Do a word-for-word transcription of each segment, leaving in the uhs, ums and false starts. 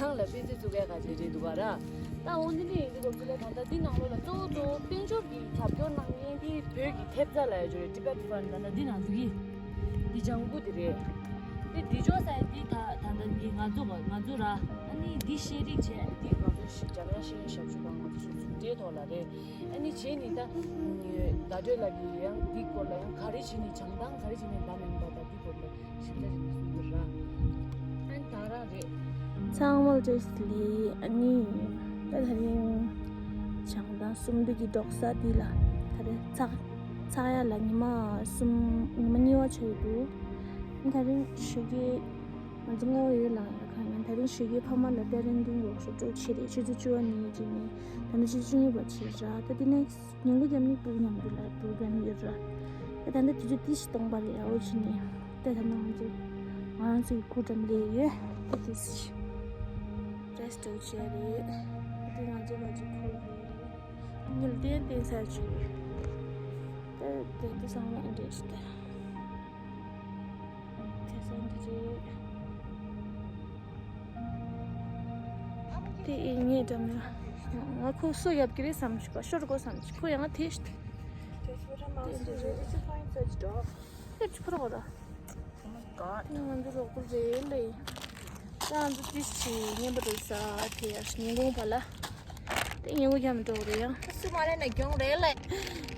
ནང་ལ་དཔེ་མཛོད་བཙུགས་ཡག་ག་ཅིག་རེད་འདུག་ག་ར། ད་འོ་འདི་འདྲ་ཡིན་དུས་སྐབས་སུ་ལ་ད་ལྟ་འདི་ནང་ལོགས་ལ་གཙོ་བོ་གཙོ་བོ་དཔལ་འབྱོར་གྱི་རྒྱབ་སྐྱོར་གནང་མཁན་དེ་བོད་ཀྱི་ཐེབས་རྩ་ལབ་ཡ་ཅིག་རེད། Tibet Fund ད་ལྟ་འདི་ནང་འདུག་གི། འདི་ལྗང་གུ་དེ་རེད། འདི་འདི་ཅོག་ས་འདི་ད་ད་ལྟ་འདི་ང་ཚོ་ང་ཚོ་ར། ཨ་ནི་འདི་ཤེས་རིག་བྱས་འདི་ང་ཚོ་ཞིག་འཇམ་དབྱངས་ཤེས་རིག་ཞབས་ཞུ་པ་ང་ཚོ་ཚོ་ཚོ་དེའི་ཐོག་ལ་རེད། ཨ་ནི་བྱས་ནི་ད་ཟླ་སྒྲོལ་ལགས་ཀྱིས་ཡང་འདི་སྐོར་ལ་ཡང་ག་རེ་བྱས་ནི་བྱང་ཐང་ག་རེ་བྱས་ནི་ད་མེད་པ་ད་འདི་སྐོར་ལ་ཞིབ་ཕྲ་ཞིག་གསུང་གི་ར། ཨ་ནི་ད་རང་རེད། ཚང་མ་བཀྲ་ཤིས་བདེ་ལེགས། ཨ་ནི་ད་དེ་རིང་བྱང་ཐང་སུམ་མདོ་གི་འབྲོག་ས་འདི་ལ་ད་རེས་ཚགས་ཚགས་ཡག་ལ་ཉི་མ་གསུམ་ཉི་མ་གཉིས་པ་ཆགས་ཀྱི་འདུག་ཨ་ནི་ད་རིང་ཞོགས་ཀས་ང་ཚོ་སྔ་པོ་ཡོད་ལ་ཡ་ཁ་ཡང་ད་རིང་ཞོགས་ཀས་ཕ་མ་ལ་པེ་རེན་ཊིང་ཝོག་ཤོབ་ཅིག་བྱས་རེད། ཆུ་ཚོད་བཅུ་པ་ནས་བྱས་ནས་ད་ནི་ཆུ་ཚོད་བཅུ་གཉིས་པ་བྱས་ར། ད་དེ་ནས་ཉིན་གུང་རྒྱབ་ནས་སྤུ་གུ་མཉམ་དུ་ལ་པོ་རོ་གྷ་རམ་ཡོད་ར། ད་ད་ལྟ་དུས་ཚོད་ཏི་ཞིག་སྟོང་པ་རེད། ཨའོ་ཕྱི་ནས་ད་ད་ནང་ང་ཚོ་ང་རང་ཚོ་ཡི་སྐུ་འགྲམ་ལས་ཡོད། ད་དེ་སི་རེ་སི་ཊི་བྱས་རེད། ད་དེ་ང་ཚོ་ང་ཚོ་ཁོ་རེད། ཉིལ་ཏན་ཏན་ས་བཅུག་ད་དེ་དེ་སང་ལ་འདྲེས་ད་དེ་སང་འདི་རེད། དེ་ཨེ་ངའི་འགྲམ་ལ། ང་ཁོ་སོ་ཡབ་ཀྱི་རེད་བསམ་བྱུང་བ། ཤོར་དགོས་བསམ་བྱུང་། ཁོ་ཡང་དེ་ཤི། དེ་འདྲ་རེད། དེ་ཁོ་རང་གོ་ར། ང་ཚོ་རོགས་པ་རེད་ལེ། ད་ང་ཚོ་ཏིས་ཆི་ཉན་པ་རེད་ས། དེ་ཡར་ཉིན་གུང་བ་ལ། དེ་ཉིན་གུང་རྒྱབ་འགྲོ་གི་རེད་ཡང་། སུ་མ་རེད་ན་གྱོང་རེད་ལེ།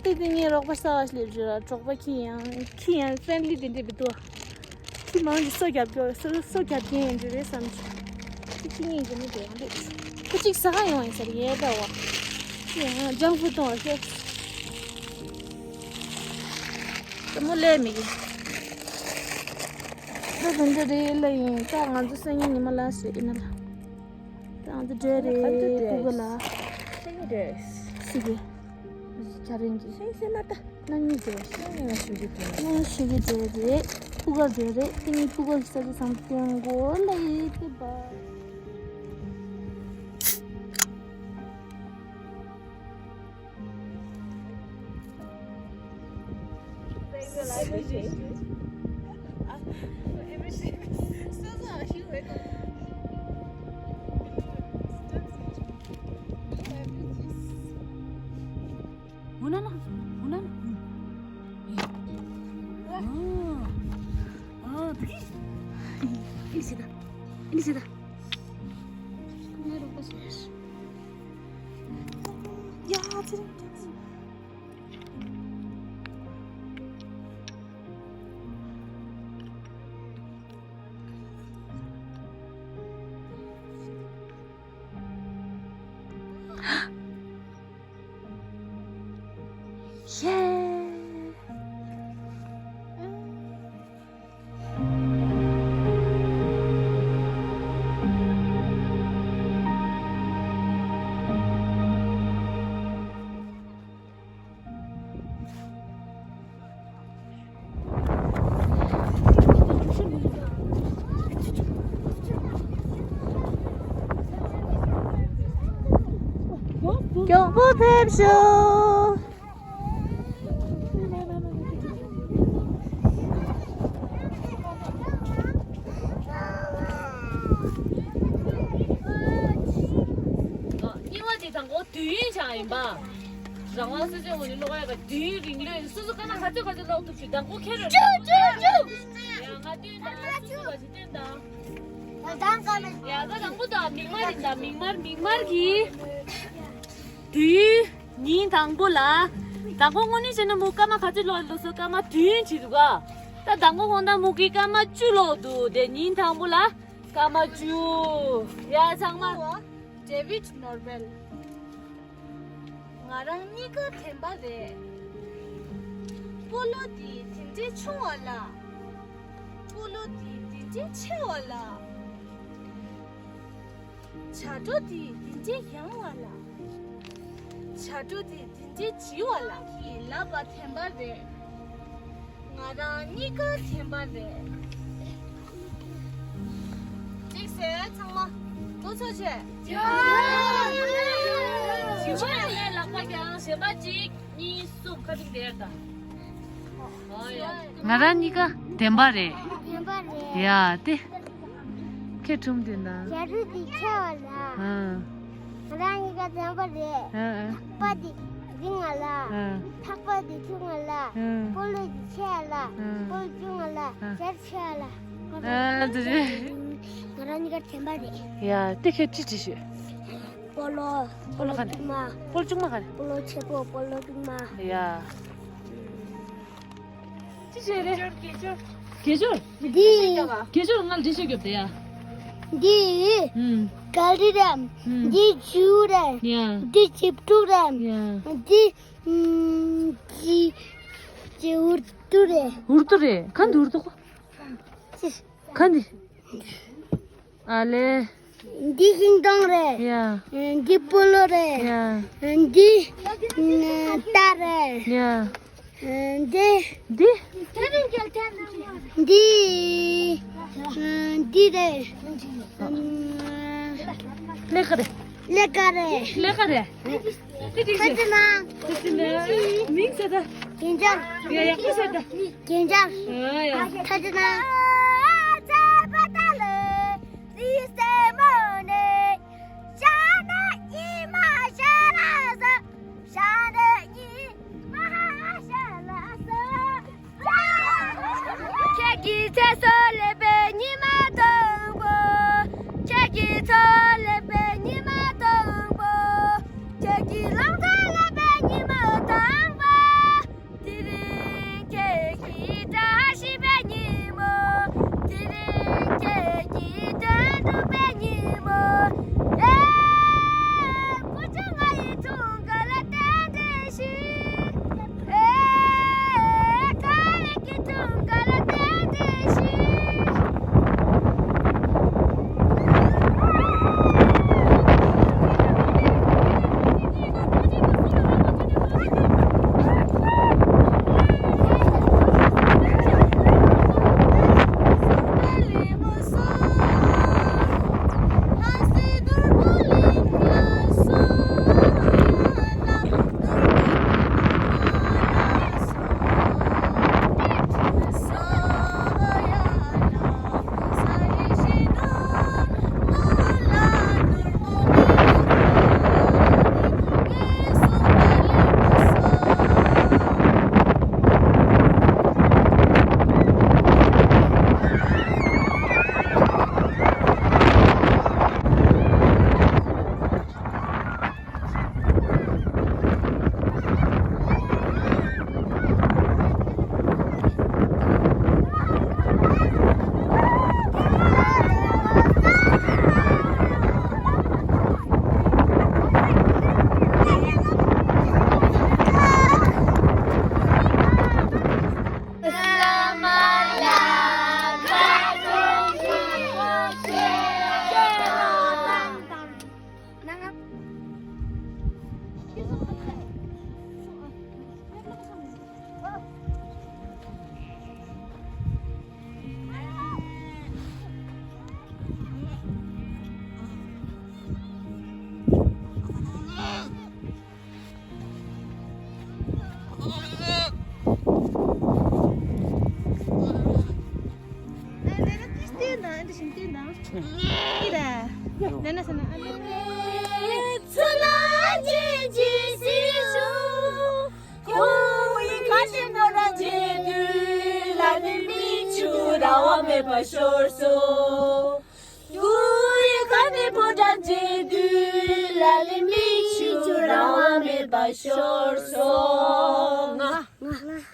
དེ་དེ་ངའི་རོགས་པ་གསར་བ་ཞིག་སླེབས་རེད་ལ། གྲོགས་པ་ཁྱི་ཡང་ཁྱི་ཡང་ཧྥེན་ལི་དེ་འདྲས་བི་འདུག་ཁྱི་མང་གི་སོ་རྒྱབ་རྒྱུ་སོ་སོ་རྒྱབ་མཁན་ཡིན་རྒྱུ་རེད་བསམ་གྱི། ཁྱི་ཁྱི་ངན་གྱི་མི་དེ་ཡང་རེད། ཁོ་གཅིག་ཟ་ག་ཡོང་ཡིན་ཟེར་ཡས་ད་བ། ཁྱི་ཡང་ལྗང་བུ་གཏོང་བ་ཤེས། དེ་མོ་ལས་མི་གི། ད་དེ་འདྲ་རེད་ལ་ཡིན། ད་ང་ཚོ་སང་ཉིན་ཉི་མ་ལ་ཟེར་ཡིན་ན་ལ། ད་ང་ཚོ་འབྲས་རེད་ཁུ་གུ་ལ། སི་གི། བྱ་རིན་གྱི། སེང་སེ་ན་ད། ན་ནི་འབྲས། ན་ནི་ང་ཞུ་གི་འབྲས། ན་ནི་ཞུ་གི་འབྲས་རེད། ཕུ་ག་འབྲས་རེད། དེ་ནི་ཕུ་ག་ས་ཆ་ཚང་སྟོན་གོ་ལ་ཡིན་ཏེ་བ། འོ་ན་ན། འོ་ན་ན། ཨ། ཨ། ཨ། དེ་གི། ཨི་སི་ད། ཨི་སི་ད། ང་རོགས་པ་བྱེད། ཡ། ཚེ་རིང་། མགྱོགས་པོ་ཕེབས་ཤོག་རྙིང་བ་དེ་དང་པོ་དུས་ཡུན་ཆགས་ཡིན་པ། རང་དབང་སྲིད་གཞུང་ངོས་ནས་ཀློག་ཡག་གི་དུས་ཡུན་རིང་ལོས་སོ་སོ་སྐར་མ་ག་ཚོད་ག་ཚོད་ཀློག་ཐུབ་ཞུ། དང་པོ་ཁྱེད་རང་ཅུ་ཅུ་ཅུ། ཡ་ང་སྟོན་དང་སོ་སོ་བ་ཞིག་སྟོན་དང་། ཡ་ད་དང་པོ་དང་མིག་དམར་ཡིན་དང་མིག་དམར་མིག་དམར་གྱིས། དུས་ཡུན་ཉིན་དང་པོ་ལ། དང་པོ་དངོས་གནས་བྱས་ན་མོ་སྐར་མ་ག་ཚོད་ཀློག་ལོ་སོ་སྐར་མ་དུས་ཡུན་བྱེད་འདུག་ག་ད་དང་པོ་ཁོང་དང་མོ་གིས་སྐར་མ་བཅུ་ཀློག་འདུག་དེ་ཉིན་དང་པོ་ལ་སྐར་མ་བཅུ། ཡ་ཚང་མ། ཌེ་ཝིཌ་ནོར་བེལ། ང་རང་གཉིས་ཀ་དྲན་པ་རེད། སྤོ་ལོ་དེ་དེ་འདྲའི་ཆུང་བ་ལ། སྤོ་ལོ་དེ་དེ་འདྲའི་ཆེ་བ་ལ། བྱ་སྒྲོ་དེ་དེ་འདྲའི་ཡང་བ་ལ། བྱ་སྒྲོ་དེ་དེ་འདྲའི་བྱི་བ་ལ། གིས་ལབ་པ་བདེན་པ་རེད། ང་རང་གཉིས་ཀ་བདེན་པ་རེད། གཅིག་བྱས་ཚང་མ་འགྲོ་ཆོག་བྱས། བྱི་བ་ལས་ལག་པ་ཀྱང་གཞན་པ་གཅིག་གཉིས་གསུམ་ཁ་ཐུག་དེར་ད། ང་རང་གཉིས་ཀ་བདེན་པ་རེད། བདེན་པ་རེད། ཡ་དེ། ཁྱེད་ཁྲུམ་དེ་ན། བྱ་སྒྲོ་དེ་ཁྱེད་བ་ལ། ཨ། ང་རང་གཉིས་ཀ་བདེན་པ་རེད། ཨ་ཨ། པ་དེ་རི་ང་ལ། ཨ། ཐག་པ་དེ་ཆུ་ང་ལ། ཨ། སྤོ་ལོ་དེ་ཁྱེད་ལ། ཨ། སྤོ་ལོ་ཆུ་ང་ལ། ཨ། ཟེར་ཁྱེད་ལ། ཨ་དེ་རེད། ང་རང་གཉིས་ཀ་བདེན་པ་རེད། ཡ་དེ་ཁྱེད་ཅི་ཅི་ཞུ། སྤོ་ལོ། སྤོ་ལོ་ག་རེ། སྤོ་ལོ་ཆུང་མ། སྤོ་ལོ་ཆུང་མ་ག་རེ། སྤོ་ལོ་ཆེ་པོ་སྤོ་ལོ་ཆུང་མ། ཡ། ཅི་བྱས་རེད། དགེ་སྦྱོར། འདི། དགེ་སྦྱོར་ང་ལ་འདི་ཤོད་རྒྱོབ་དེ་ཡ། འདི། ཧུམ། ག་རི་རམ། ཧུམ། འདི་ཆུ་རེད། ཡ། འདི་ཅིབ་ཀྲུ་རམ། ཡ། འདི། ཧུམ། ཅི། ཅི་འུར་ཏུ་རེད། འུར་ཏུ་རེད། ག་འདི་འུར་ཏུ་ཁོ། ཅི། ག་འདི། ཨ་ལེ། འདི་ཤིང་སྡོང་རེད། ཡ། འདི་སྤོ་ལོ་རེད། ཡ། འདི་རྟ་རེད། ཡ། འདི། འདི། འདི། འདི་རེད། ཀླད་ཀ་རེད། ཀླད་ཀ་རེད། ཀླད་ཀ་རེད། ཐུགས་རྗེ་གནང་། ཐུགས་རྗེ་གནང་། མིང་ཟེར་ད། རྒྱན་ཆ། ཡ་ཡག་པོ་ཟེར་ད། རྒྱན་ཆ། ཨ་ཡ། ཐུགས་རྗེ་གནང་། ཁྱེད་ཀྱི་ཚེ་སྲོག་ལེན་པའི་ཉི་མ་དང་པོ། ཁྱེད་ཀྱི་ཚེ་སྲོག་ལེན་པའི་ཉི་མ་དང་པོ། ཁྱེད་ཀྱི་ལང་ཚོ་ལེན་པའི་ཉི་མ་དང་པོ། དེ་རིང་ཁྱེད་ཀྱི་བཀྲ་ཤིས་པའི་ཉིན་མོ། དེ་རིང་ཁྱེད་ཀྱི་དོན་འགྲུབ་པའི་ཉིན་མོ། ཨེ། བུ་ཆུང་ང་ཡི་འཁྲུངས་སྐར་ལ་རྟེན་འབྲེལ་ཞུ། ཤོར་སོང་། ཡུལ་ག་ནས་པོ་ཏ་མཇལ་དུས་ལ་ལས་མིག་ཆུ་རང་དབང་མེད་པར་ཤོར་སོང་། ང་། ང་།